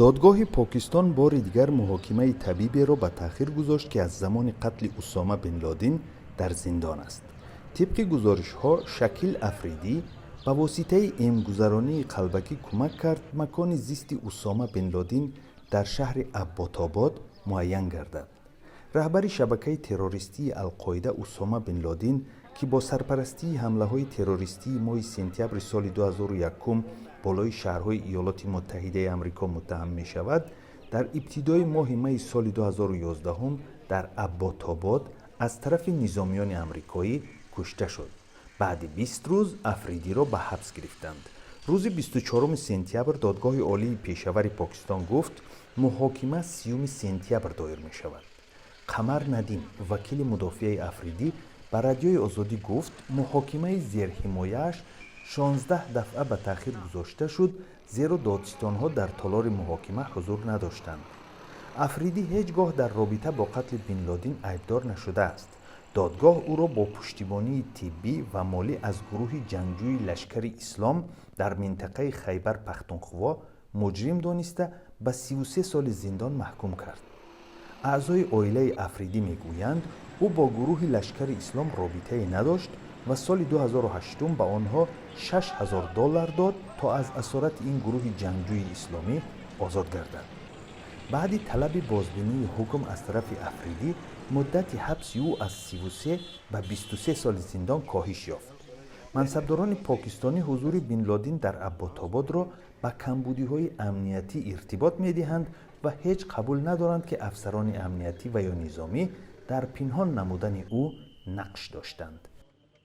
Додгоҳи Покистон бори дигар муҳокимаи табиберо ба таъхир гузошт, ки аз замони қатли Усома бин Лодин дар зиндон аст. Тибқи гузоришҳо, Шакил Афридӣ ба воситаи эмгузаронии қалбакӣ кӯмак кард, макони зисти Усома бин Лодин дар шаҳри Абботобод муайян гардад. Раҳбари шабакаи террористии Алқоида Усома бин Лодин, ки бо сарпарастии ҳамлаҳои террористии моҳи сентябри соли 2001 болои шаҳрҳои Иёлоти Муттаҳидаи Амрико муттаҳам мешавад, дар ибтидои моҳи майи соли 2011 дар Абботобод аз тарафи низомиёни амрикоӣ кушта шуд. Баъди 20 рӯз Афридиро ба ҳабс гирифтанд. Рӯзи 24 сентябр Додгоҳи Олии Пешавари Покистон гуфт, муҳокима 30 сентябр доир мешавад. Қамар Надим, вакили мудофиаи Афридӣ, ба Радиои Озодӣ гуфт, муҳокимаи зерҳимояаш 16 дафъа ба таъхир гузошта шуд, зеро додситонҳо дар толори муҳокима ҳузур надоштанд. Афридӣ ҳеҷ гоҳ дар робита бо қатли Бинлодин айбдор нашудааст. Додгоҳ ӯро бо пуштибонии тиббӣ ва молӣ аз гурӯҳи ҷангҷӯи Лашкари Ислом дар минтақаи Хайбар Пахтунхво муҷрим дониста, ба 33 соли зиндон маҳкум кард. Аъзои оилаи Афридӣ мегӯянд, ӯ бо гурӯҳи Лашкари Ислом робитае надошт ва соли 2008 ба онҳо 6000 доллар дод, то аз асорати ин гурӯҳи ҷангҷӯи исломӣ озод гардад. Баъди талаби бозбинии ҳукм аз тарафи Афридӣ, муддати ҳабси ӯ аз 33 ба 23 соли зиндон коҳиш ёфт. Мансабдорони покистонӣ ҳузури Бинлодин дар Абботободро ба камбудиҳои амниятӣ иртибот медиҳанд ва ҳеҷ қабул надоранд, ки афсарони амниятӣ ва ё низомӣ дар пинҳон намудани ӯ нақш доштанд.